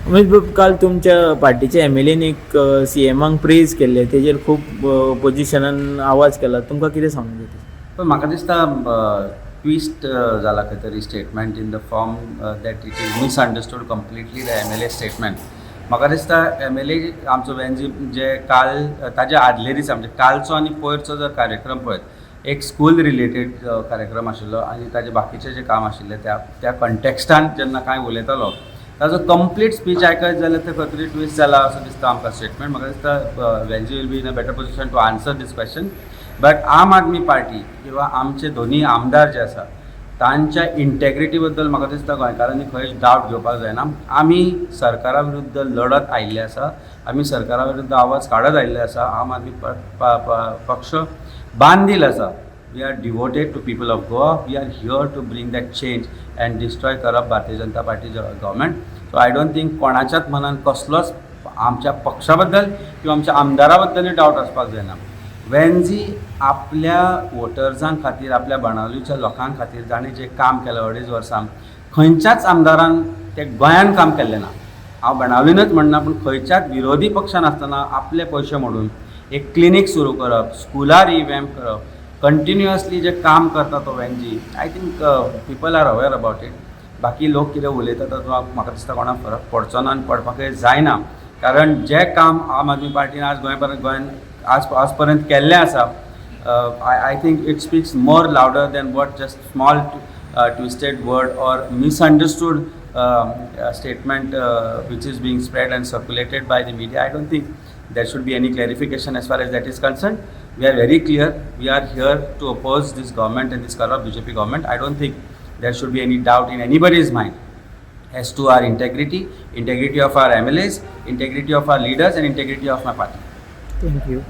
अमित बाब, काल तुमच्या पार्टीच्या एमएलएन एक सीएमाक प्रेज केल्ले, तेजेर खूब ओपोजिशनान आवाज केला. तुमकां कितें सांगूंक जाय? पण म्हाका दिसता ट्विस्ट जाला खंय तरी statement in the form that it is misunderstood completely, the MLA statement. म्हाका दिसता एमएलए आमचो वेन्जी जे काल, ताज्या आदले दिसा, म्हणजे कालचो आनी पयरचो जर कार्यक्रम पळयत, एक स्कूल रिलेटेड कार्यक्रम आशिल्लो आनी ताजे बाकीचे जे काम आशिल्ले, त्या त्या कंटेक्स्टान जेन्ना कांय उलयतालो, ताजो कंप्लीट स्पीच आयकत जाल्यार ते खंय तरी ट्विस्ट जाला असो दिसता आमकां स्टेटमेंट. म्हाका दिसता Venzy will be in a better position to answer this question, but Aam Aadmi party किंवा आमचे दोनी आमदार जे आसा, तांच्या इंटेग्रिटी बद्दल म्हाका दिसता गोंयकारांनी खंयच डावट घेवपाक जायना. आमी सरकारा विरुद्ध लढत आयिल्ले आसा, आमी सरकारा विरुद्ध आवाज काडत आयिल्ले आसा. आम आदमी पक्ष बांदील आसा. We are devoted to people of Goa. We are here to bring that change and destroy corrupt Bharatiya Janata Party government. So I don't think कोणाच्याच मनान कसलोच आमच्या पक्षा बद्दल किंवा आमच्या आमदारा बद्दलूय डावट आसपाक जायना. वेन्जी आपल्या वोटर्सां खातीर, आपल्या बाणावलीच्या लोकां खातीर जाणें जें काम केलां 2.5 वर्सां, खंयच्याच आमदारान तें गोंयान काम केल्लें ना. हांव बाणावलीनच म्हणना, पूण खंयच्याच विरोधी पक्षान आसतना आपले पयशे मोडून एक क्लिनीक सुरू करप, स्कुलार रिवॅम्प करप, कंटिन्युअसली जे काम करता तो वेन्जी, I think people are aware about it. बाकी लोक कितें उलयता तातूंत म्हाका दिसता कोणाक फरक पडचो ना आनी पडपाकय जायना, कारण जें काम आम आदमी पार्टीन आज गोंय गोंयान आज पर्यंत केल्लें आसा, I think it speaks more louder than what just small twisted word or misunderstood statement which is being spread and circulated by the media. I don't think there should be any clarification as far as that is concerned. We are very clear. We are here to oppose this government and this corrupt BJP government. I don't think there should be any doubt in anybody's mind as to our integrity, integrity of our MLAs, integrity of our leaders, and integrity of my party. Thank you.